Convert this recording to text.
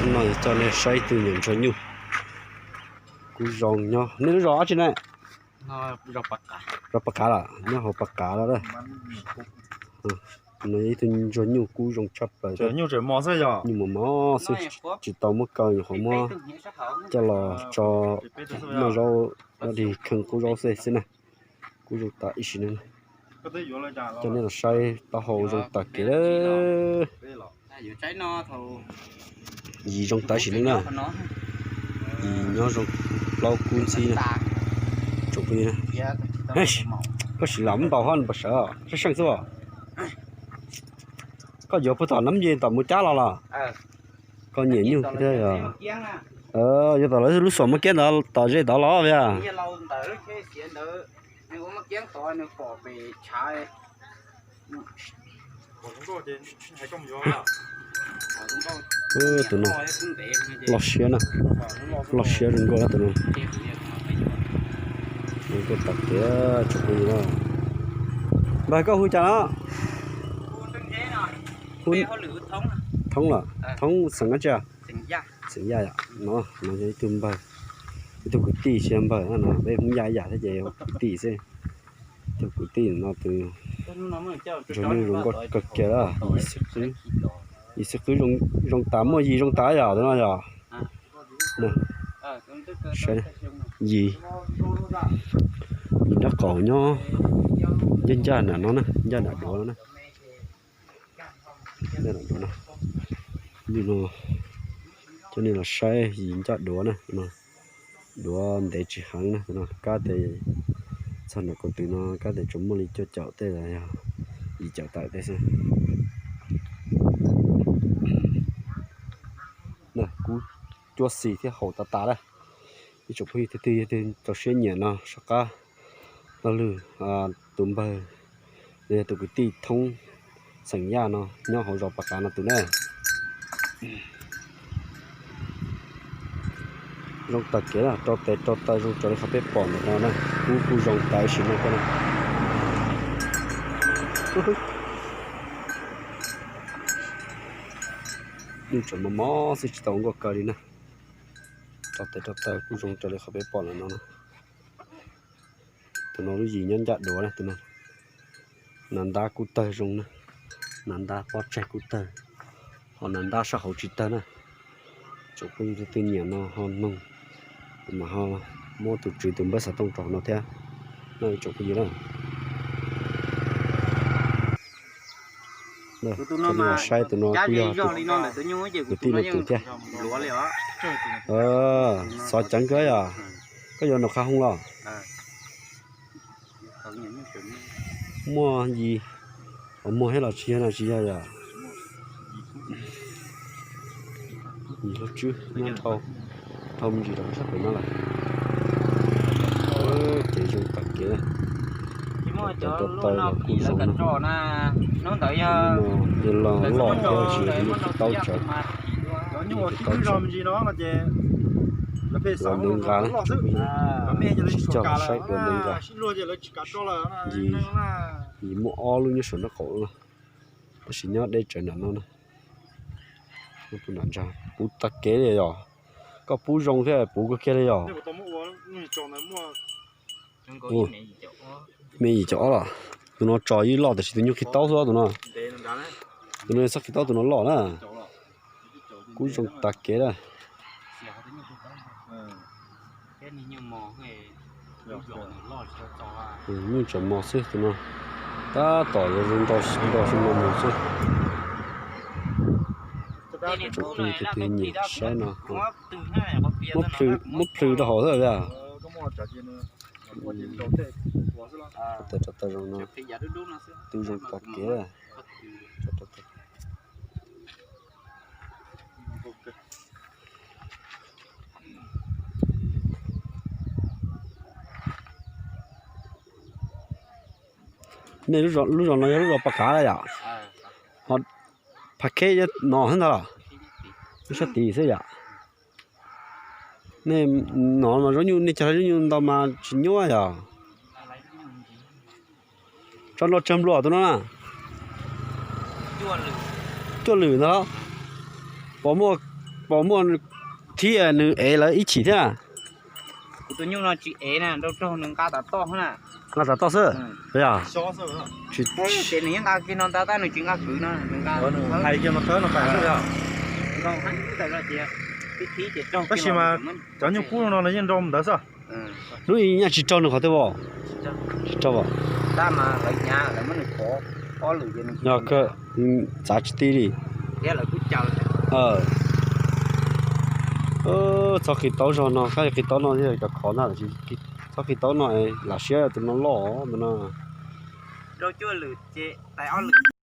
No coj nej saib ib tug niam ntsuag nyuj kub zoo nyob. Nej lub zos dab tsi na? Zos Pas Qav los nyob hauv Pas Qav los. No ib tug ntsuag nyuj kub zoo tshaj plaws, nyuj mos mos xwb, tsis tau muab kaw, nyuam qhuav muab coj los tso noj zaub dog dig kheej qub zaub xwb xwb na. Kub zoo tas ib sim neej. Coj nej los saib taub hau zoo tas kev lawm. Yim zoo tas ib sim neej na. Yim nyob zoo plaub kub ntxhib na. Tsoom phooj ywg, koj sim lam npaum hov npaum sawv, sab seej xwb. Koj yuav puag tom nab nce tom mus cab los los? Koj nyiam nyuj thiab yog? Yuav tom lawv lub xom muaj kiab ntawd tom ze tod los os. Tus no loj siab na, loj siab zoo nkauj na tus no. Zoo nkauj tas kev tsoom phooj ywg. Npawg, koj hu cas no? Thoob los? Thoob xeem dab tsi? Xeem Yaj yom. No, no yog ib tug npawg, ib tug kwv tij, tsis yog npawg no, peb Hmoob Yaj ib yam thiab ces kwv tij xwb. Tus kwv tij no tus zoo nkauj kawg kiag, yim xwb qwb zoo tas, muaj yim zoo tas yom tus no yom. Yim, yim nraub qaum nyob, ncaj ncaj nram no na, ncaj nram duav no na. Ncaj nram duav no. Nim no coj nej los saib yim ncaj duav na. Duav ntev tsis heev na, tus no kab tes txog nram kaum twm no kab tes tsuas muaj li cuaj caum tej los yog yim caum tawm tej xwb. Kub cuab xis thiab haus tas tas lawm. Ib tsoom phooj ywg, tus twg yog tus txaus siab nyiam no soj qab lo lwg tus npawg, los yog tus kwv tij Thoob xeem Yaj no nyob hauv zos Pas Qav no tus na. Zoo tag kev, rau tes rau taw zoo raws li qhov peb pom ntawm no na. Kub kuj zoo tas ib sim neej thiab na. Nyuj tseem mos mos xwb, tsis tau ua nkauj kawg li na. Rau tes rau taw kuj zoo raws li qhov peb pom ntawm no na. Tus no lub yim nyob ncaj duav na, tus no. Nas ntab kuj tawg zoo na, nas ntab pob tsaig kuj tawg, ho nas ntab sab hauv tsis tawg na. Tsoom phooj ywg tus twg nyiam no ho noog, kuv mam ho muab tus tswv tus npawb xov tooj rau no thiab na tsoom phooj ywg na. Saib tus no kuj yog tus kwv tij no tus thiab. Xov ceev kawg yom. Koj yuav nram qha hoo los? Muaj yim, muag thiab los tsis yog na, tsis yog yom. Yim lub tswb nyob dhau, dhau me ntsis rau sab pem no lawm. Ces zoo tom kev, cov taw los kuj zoo na. Yog loj thiab tsis yog nyuj qhib taub tsawv, nyuj qhib taub tsawv. Ua ntev nqa na, sib cog los saib ua ntev nqa. Yim muaj ob lub nyob saum nraub qaum no, tab sis nyob deb tsawv nram no na. Puv tag kev li yom. Koj pub zoo thiab puv kawg kiag li yom. Me yim caum ob los? Tus no tso ib loj tab sis tus nyuj qhib taub xwb tus no. Tus no txhob qhib taub, tus no loj na. Kuj zoo tag kev na. Nyuj tseem mos xwb tus no. Tab tom yuav zoo nrau xyoo no mus xwb. Tsoom phooj ywg tus twg nyiam saib no, muab plhws rau hauv xwb. Rau taw zoo no, twb zoo tag kev. Nej lub zos no yog lub zos Pas Kav yom? Ho Phav Kheb no xwb ntag los? Lub sab tid xwb yom? Nej no mas zaub nyuj, nej cog zaub nyuj ntau mas tsis nyuaj yom? Tso nrau tsawg npluas tus no na? Cuaj lwm ntag los? Puas muaj puas muaj thiab nws ev lawv ib chim thiab? Kuv tus nyuj no tsis ev na, nrau raug nws nqa tas toj na. Nqa tas toj xwb. Yog. Ces nws yeej nqa kiag no ntag tab nws tsis nqa kwv no, nws nqa hais kiag no tawb no tas xwb yog. Tab sis mas cov nyuj kub no yeej nrau ntawd xwb. Hnub ib nyaj tsis raug nws qhov twg os? Tsis raug os. Yog kawg, txav tsis tib li. Txhob qhib taub zog no, kab qhib taub no thiaj cov khov ntag. Txhob qhib taub no, lam siab tus no loj ntawm no.